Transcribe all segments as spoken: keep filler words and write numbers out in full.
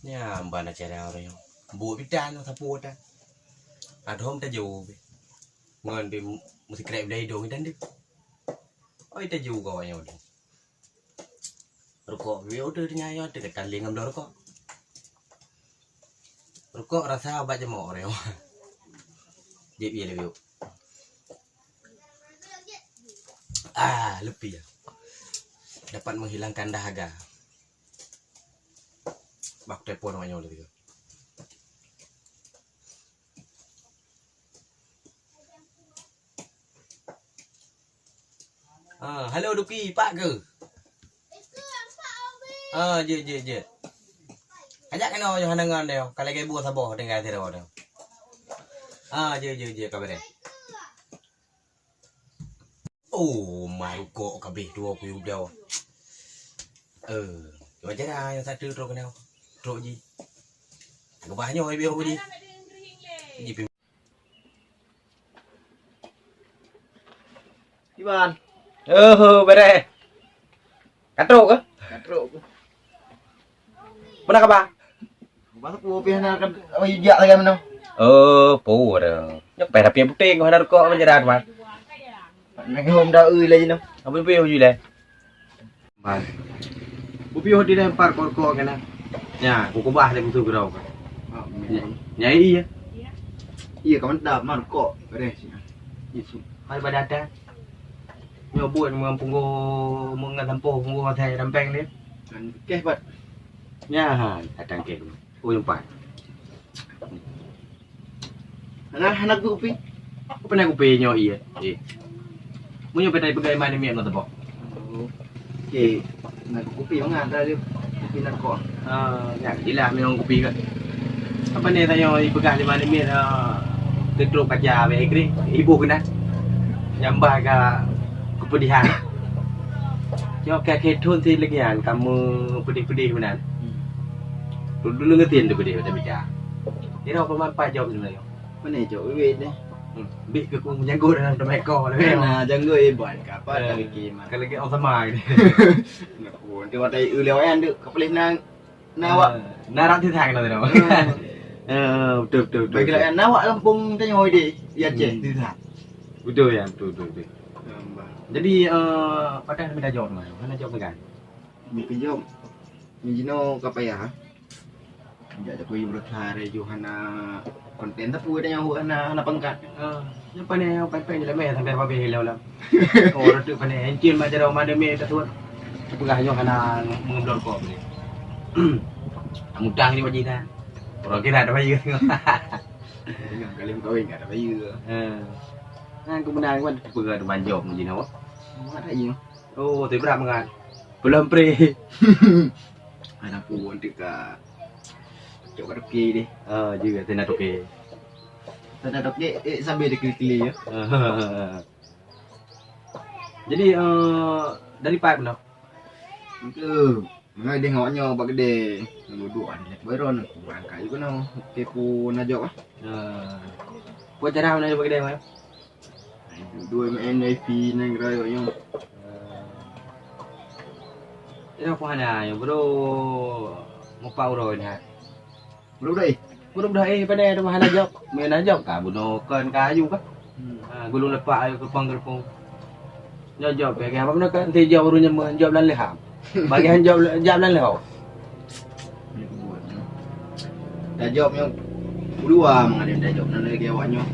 Nyan ban acara ureueng nyoe. Buet bitan nyoe sapeue tan. Adhom tajok beh. Ngon beh meusikrek blah idong itan deh. Oi tajok awak nyoe deh. Rukok beh udah nyan nyoe teuka taling ngon bloe rukok. Rukok rasa bak jamok ureueng nyoe. Jép ie lé biuk. Ah, leupie. Dapat menghilangkan dahaga. Bah, telepon awak nyoe lé. Ah, halo Duki, pat keuh? Ah, jeuet, jeuet, jeuet. Kajak keunoe yoh hana ngon deh, ka lagèe buah saboh tinggai sidroe deh. Ah, jeuet, jeuet, jeuet, ka beureh. Oh, ma rukok ka abéh dua puluh ribu. Eh, wajar lah nyang satu trok keunoe. Trok jih. Keubah nyoe abéh ji. Ji pi- Iban. Oh, beres. Ka trok keuh? Ka trok keuh. Peue na kaba? Masa peue pih na kan, oh, jak lagèe meunoe. Oh, peue dah. Nyoe payah tapi puténg hana rukok menjerat, Bang. Nang hom dah ui lagi noh. Apa pih uji leh? Bang. Kupi hodi lempar kor-kor kena. Nya, ku kubah lé musuh geurau kan. Nya, nya iya. Iya, kawan dah mar kok. Beres. Iya, su. Hai pada datang. Nyoe buet ngon punggong, ngon sampôh, punggong asai rampeng ni. Kan keh pat. Nya, ha, datang keh. Oh, empat. Hana, hana kupi. Apa nak kupi nyoe iya? Eh. Meunyoe pih tadi peugah iman miet ngon teuboh. Oke. Nak kupi mangat dah dia. Kupi nak kok. Ah, ya, jelas memang kupi kan. Apa ni tanya ipeugah lima menit ah, ketrok kaca abis kering, ibu kena. Nyambah ka kepedihan. Cok kaki thon si legian kamu pedih-pedih benar. Dulu ngetin tu pedih macam bicara. Kira apa manfaat jawab sebenarnya? Mana cok wewet deh. Hmm. Bik ke ku menyanggut dalam temeko lah. Nah, janggut hebat. Kapal tak fikir mah. Kalau lagi orang sama gitu. Nak pun tu watai uleh wayan tu. Kapalih nang Na awak. Na rak tisang na tadi. Eh, betul, betul, betul. Bagi layan na awak gampông tanyoe di Aceh. Hmm. Tisang. Betul ya, betul, betul, betul. Jadi eh padahai mita jawab mah, mana jawab kan? Mita jawab. Ni jino ka payah. Jak takui berusaha re Johana. Konten sapeue tanyoe hana, hana pangkat. Ah, nyoe pane nyang pai-pai nyelameh sampai babeh lom. Oh, reuteuek pane encin mak jaroe madame tatuan. Peugah nyoe hana mengeblor kok beli. Mutang ni wajib dah. Orang kira ada bayu. Kali kawin ada bayu. Eh. Kan kemenangan kan peugah ada manjok mungkin awak. Ada iya. Oh, tu berat mengat. Belum pre. Anak pun dekat. Cok ka toke deh. Ah, juga tena toke. Tena toke, eh, sambil dikili-kili ya. Jadi eh, dari pipe noh. Itu, mana deh ngawak nyoe bak gede. Duduk ada baron kurang kayu kena. Oke pun najok ah. Ah. Buat cara mana bak gede mah? Dua M N I P nang rayo nyoe. Ina pun hana nyoe bro. Mupa uroe ni. Bro dai. Bro dah eh pada tu hana jok. Main aja ka bunuh kon kayu ka. Hmm. Ha, gulung lepak ayo kepang gerpung. Nyoe jok pe apa benda kan ti jok urun nyemen jok lan leham. Bagian jok jok lan leham. Tajok nyoe ulua mengalir tajok nan lagi awak nyoe.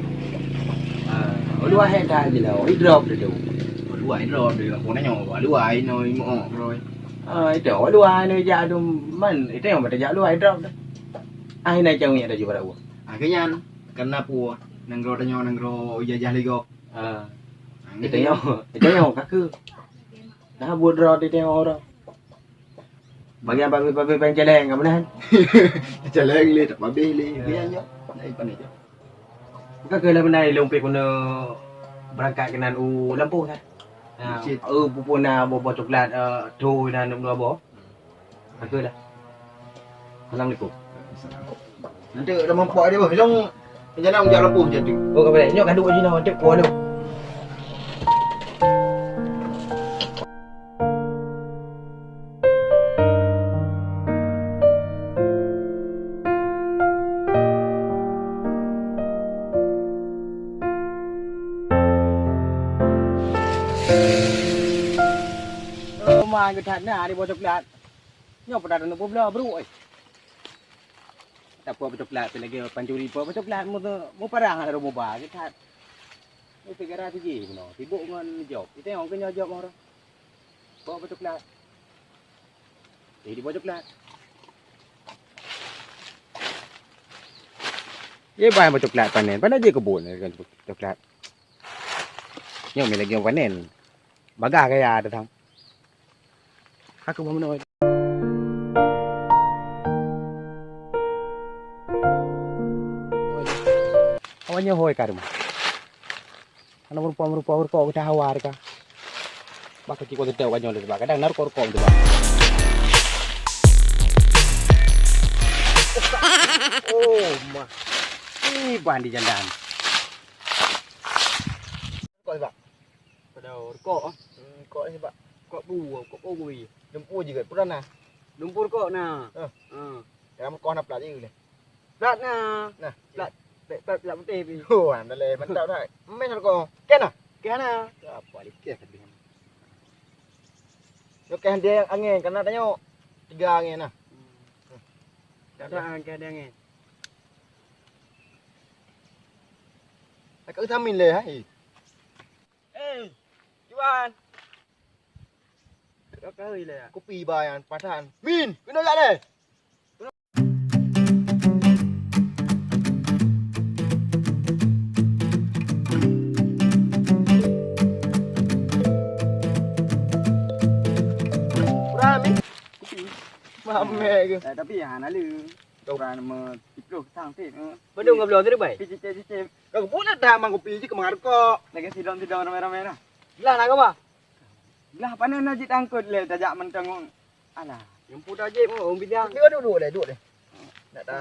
Ah, ulua hai dah je lah. Oi drop dia tu. Ulua oi drop dia. Aku nanya ulua oi no imo bro. Ah, itu ulua ni jak tu man. Itu yang betul jak ulua oi drop tu. Ah, ini cewek ada juga ulua. Akhirnya karena pu nanggroe tanyoe nanggroe ijajah ligok. Ah. Itu yang itu yang kaki. Dah buat drop di tengok orang. Bagian babi-babi pancaleng ka meunan. Caleng le tak babi le. Ya. Dia nyo. Naik pandai je. Bukan ke lah meunan lông pek guna berangkat keunan u lampôh kan. Ha, eh pupuk na boh-boh coklat eh tu na dua boh. Aku dah. Assalamualaikum. Nanti dah mampu ada boh. Long rencana ujak lampôh jadi. Oh, kau balik. Nyok kanduk jina nanti kuah lu. Geutat na di boh coklat. Nyoe peudat aneuk peubloe brok, eh. Tak puas boh coklat, lagèe pancuri puas boh coklat, mu, mu parah ngon rumoh ba, geutat. Mu segara siji bunoe, sibuk ngon job. Iteuong keu nyoe job orang. Bawa boh coklat. Eh, di boh coklat. Ye, bah boh coklat panen. Panen je kebun kan coklat. Nyoe mi lagi panen. Bagah gaya datang. Aku mau menoi. Awaknyan hôi karu. Hana meurupa-meurupa rukok kita hawa ka. Bak kaki kau tetap kanyang tu bak. Kadang na rukok-rukok tu bak. Oh, mah. Ih, ban di jalan. Rukok bak. Pada rukok ah. Hmm, rukok ni bak. Rukok bu, rukok bu. Lumpur juga pernah. Lumpur rukok na. Ha. Ha. Dalam rukok na plat je. Plat na. Nah. Plat, plat, plat, plat putih pi. Oh, alhamdulillah, mantap dah. Mes rukok. Ken ah? Ken ah. Apa lagi ken tadi? Yo ken dia angin, karena tanya tiga angin nah. Hmm. Dah dah angin, ken angin. Tak kau samin le hai. Eh, Iwan. Kau kau le. Kopi ba yang pasan. Min, kena jak le. Kurang, Min. Mamek ke? Eh, tapi ya, hana le. Kurang me tiga puluh sang tip. Padum ka bloe tu, Bai? Cicip-cicip. Kau pun ada mang kopi je kemar kok. Lagi sidang-sidang ramai-ramai lah. Lah nak apa? Lah, panen na jitangkot le, tajak mantong. Alah. Nyang puta je, oh, bidang. Duduk, duduk deh, duduk deh. Nak ta.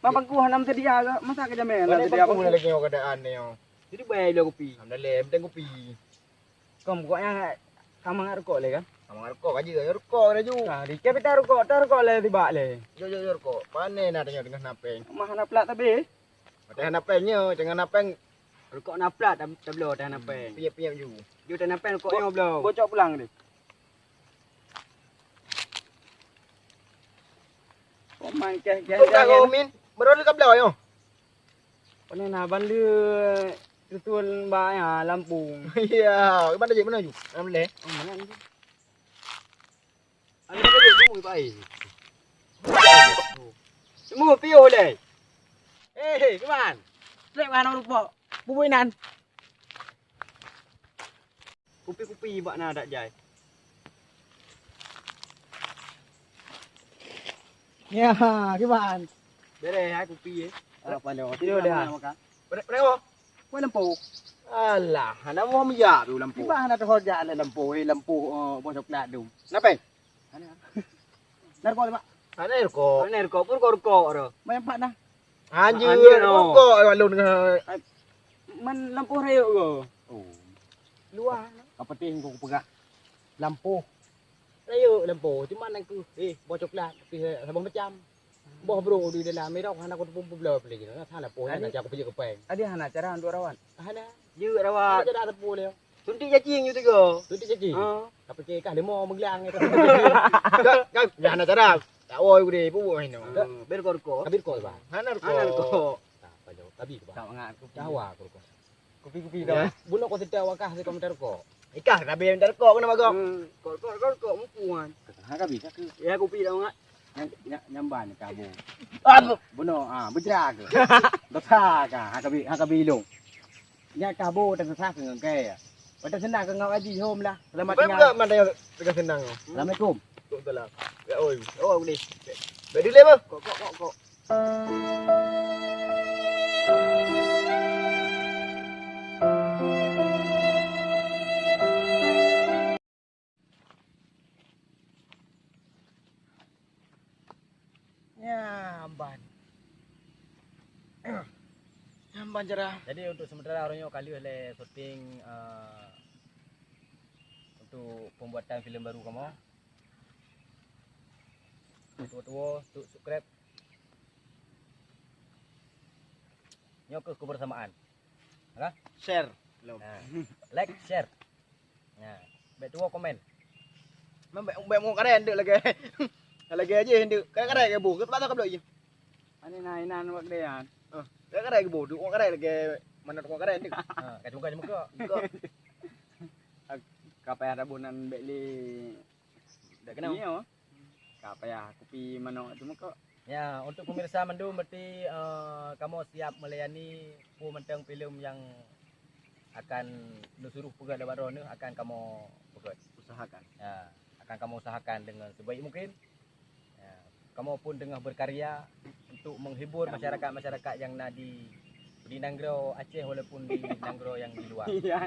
Bang pangku hana meusedia ke? Masa ke jamé hana meusedia pangku? Lagi keadaan ni, oh. Jadi bayar dulu kopi. Alhamdulillah, penting kopi. Kau pokoknya sama ngat rukok le kan? Sama ngat rukok aja, rukok laju. Nah, di kita rukok, tak rukok le tiba le. Yo, yo, yo, rukok. Panen na tengah, tengah napeng. Mah na plat tapi. Tengah napeng nyo, tengah napeng. Rukok na plat tab-, tabloe tengah napeng. Piep-piep ju. Ju tengah napeng rukok nyo bloe. Bocok pulang deh. Kok main keh, keh, keh, keh. Min, baru ka bloe nyo. Pane na ban lé tutul ba ya Lampung. Ya, iban dah jek mana ju? Dalam leh. Oh, mana ni? Ada apa dia semua pai? Semua piuh leh. Eh, hey, kiban? Trek mana rupok? Bubui nan. Kupi-kupi bak na dak jai. Ya, kiban? Beres hai kupi eh. Ah, palo. Tidur dah. Beres, beres. Wah lampu. Alah, hana mau mejak tu lampu. Tiba hana tu hojak le lampu, eh, lampu, eh, bos coklat tu. Kenapa? Hana. Narko lemak. Hana narko. Hana narko pun rukok-rukok tu. Main empat nah. Anjir, anjir, oh. Rukok alun dengan. Man lampu rayuk ko. Oh. Luar. Apa teh kau peugah? Lampu. Rayuk lampu, cuma nangku, eh, bos coklat, tapi saboh macam. Boh bro di dalam mirok hana ku teupeue peubloe peuleueh jinoe. Salah poh nyan aja aku pijak kepeng. Tadi hana cara untuk rawat. Hana. Jeuet rawat. Hana cara teupeue lé. Suntik cacing nyoe tiga. Suntik cacing. Ha. Tapi ke kah lemo meugelang itu. Kan, kan, ya hana cara. Tak woi udah ibu buat ini. Hmm, ber kor kor. Tapi kor bang. Hana kor. Hana kor. Tak payah. Tapi bang. Tak mangat aku. Cawa aku kor. Kupi-kupi dah. Bunoe kau sedang wakah saya komentar kok. Ikah tapi yang terkok kena bagong. Hmm, kok kok kok kok mupuan. Ha ka bisa ke? Ya kupi dah ngak. Nyam-, nyam-, nyamban kabu. Aduh. Bunoe ah bejra ke? Dosa ka? Ha ka bi, ha ka bilung. Nya kabu teuseusah ke ngon kai. Pada senang ke ngau aji hom lah. Selamat tinggal. Bukan mata yang tengah senang. Assalamualaikum. Waalaikumsalam. Ya oi. Oh boleh. Berdua leh bah. Kok kok kok kok. Nyamban. Nyamban cerah. Jadi untuk sementara hari nyoe ka lheueh lé syuting, eh, untuk pembuatan filem baru kamoe. Tuwo-tuwo, tu subscribe. Nyoe keuh kebersamaan. Hah? Share. Belum. Nah, like, share. Nah, bèk tuwo komen. Memang baik, baik mau kareh ndek lagi. Lagi aja ndek. Kareh-kareh ke bu. Kita tak belok je. Ani na inan wak dean. Ah, kareh-kareh ke bu. Duk kareh lagi. Mana tu kareh ndek. Ha, kacung-kacung muka. Muka. Ka payah tabunan bek li. Dak kenal. Iya. Ka payah kupi manok tu muka. Ya, untuk pemirsa mandum, berarti, eh, kamoe siap melayani peue mantong filem nyang akan neusuruh peugöt lewat droeneuh akan kamoe peugöt. Usahakan. Ya, akan kamoe usahakan dengan sebaik mungkin. Ya, kamoe pun tengah berkarya untuk menghibur masyarakat-masyarakat yang na di, di nanggroe Aceh walaupun di nanggroe yang di luar. Iya.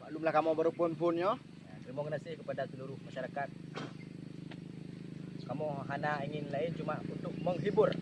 Maklumlah kamoe baru phon-phon nyoe. Ya, terima kasih kepada seluruh masyarakat. Kamoe hana ingin lain cuma untuk menghibur.